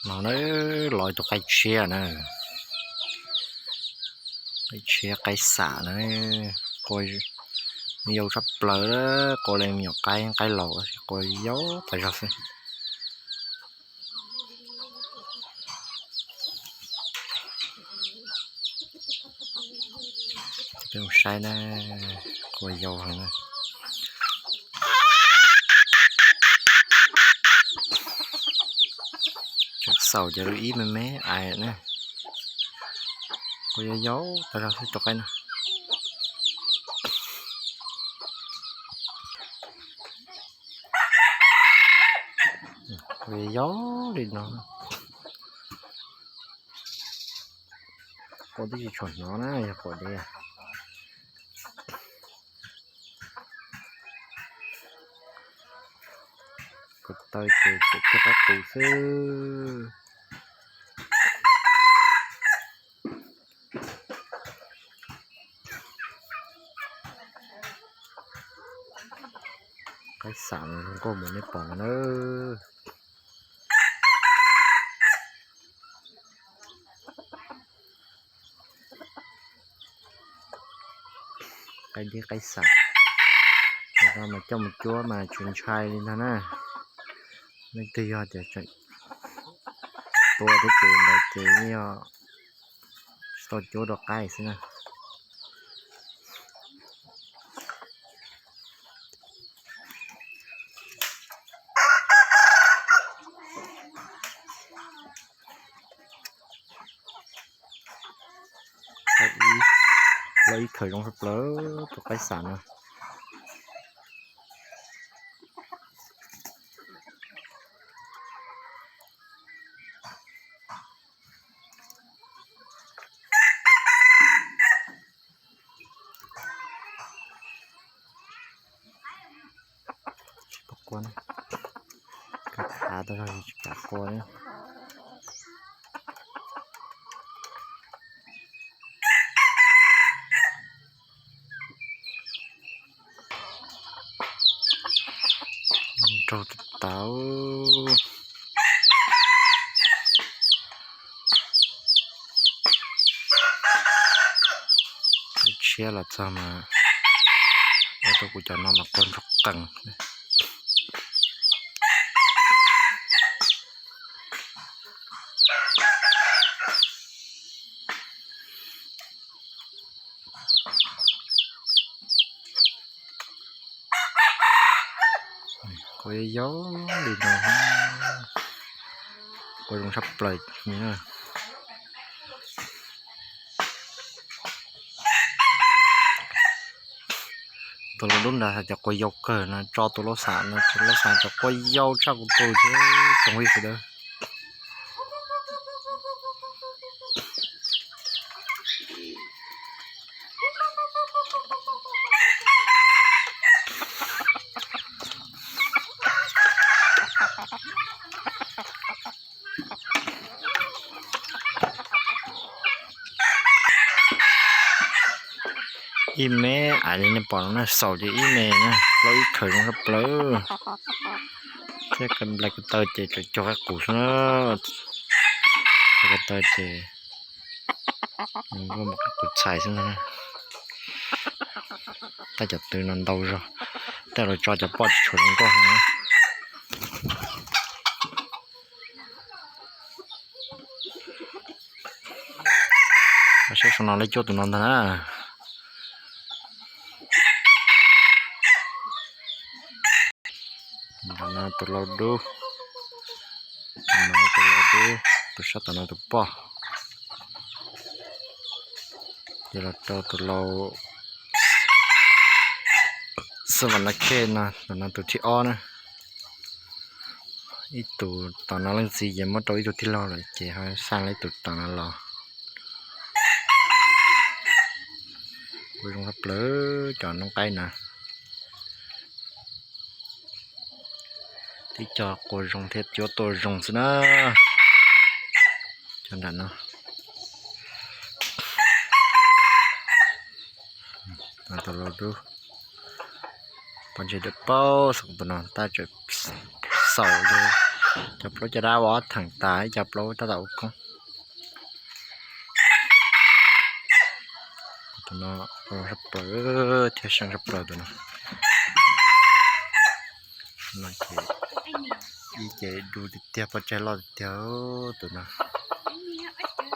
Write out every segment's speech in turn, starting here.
No na, los tus qaib tshiab na, qaib tshiab qaib xam na, qua yau tshaj plaws, qua li me nyuam qaib qaib laus, qua yau tas zog xwb. Peb mus saib na, qua yau heev na. Tseem xaus ces lub ib me me ais na. Qua yau yau tas zog xwb tus qaib no. Qua yau yau li no. Qua twb tsis tshua hnov na, yog qua deb. Ko taw ces tseem cog qab qus xwb. Qaib xam zoo nkauj mus nej pom no na. Qaib dib qaib xam, no mas coj mus cuab mas tsis ntshai li ntag na. Leej twg yog tias tseem tua thiab ces ntawd ces yeej yog tsis tau cuab dua qaib xwb na. Plaub ib khaws zoo tshaj plaws tus qaib xam no. Tsis pom qua, khav tau zog tsis kam qua li. Raug tau. Qaib tshiab los txog mas ua rau kuv cov no mas qua ntsuag qees. Qua yau yau li no, qua zoo tshaj plaws. Tus laus dub ntawd cov qua yau kawg no, tso tus laus xam no, tus laus xam cov qua yau tshaj kuv tus thiab tsoom phooj ywg sawv daws. Ib me ais li nej pom no na, xaus ces ib me na, plaub ib khaws zoo tshaj plaws. Thiab nplai ko taw ces tseem cog qaib qus xwb na. Nplai ko taw ces nws muaj qub qus txhais xwb ntag. Tab cov tw no ntau zog, tab los tso cov poj tsis tshua zoo nkauj heev na. Saib saum no lawv cuab tus no ntag na. Tus no tus laus dub, tus no tus laus dub, tus sab tom no tus poj. Ces los rau tus laus xab vam na khej no, tus no tus thib ob na. Ib tug tom no leej txiv ces muab rau ib tug tij laug lawm ces ho xa ib tug tom no los. Kuj zoo tshaj plaws cov noob qaib na. Tib co qua zoo thiab cuab tuaj zoo xwb na. Cov nram no. Tus laus dub, poj ntse dawm paug xwb, tus no tab tseem xaus li. Cov plaub caj dab ua ob theem tas, ib cov plaub tab tom ua koob. Tus no sab plaws thiab, seej sab plaws tus no. No ces ib ce du tiag tiag, pob tsaig loj tiag tiag tus no.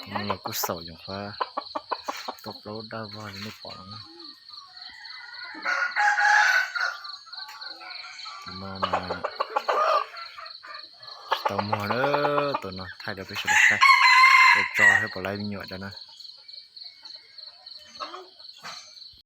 Tus no los kuj xaum yoom qhuav tuaj plaub dab vog li nej pom no. Tus no mas tsis tau muag na, tus no thaij rau peb sawv daws saib, ua tso thiab puas laib me nyuam rau na.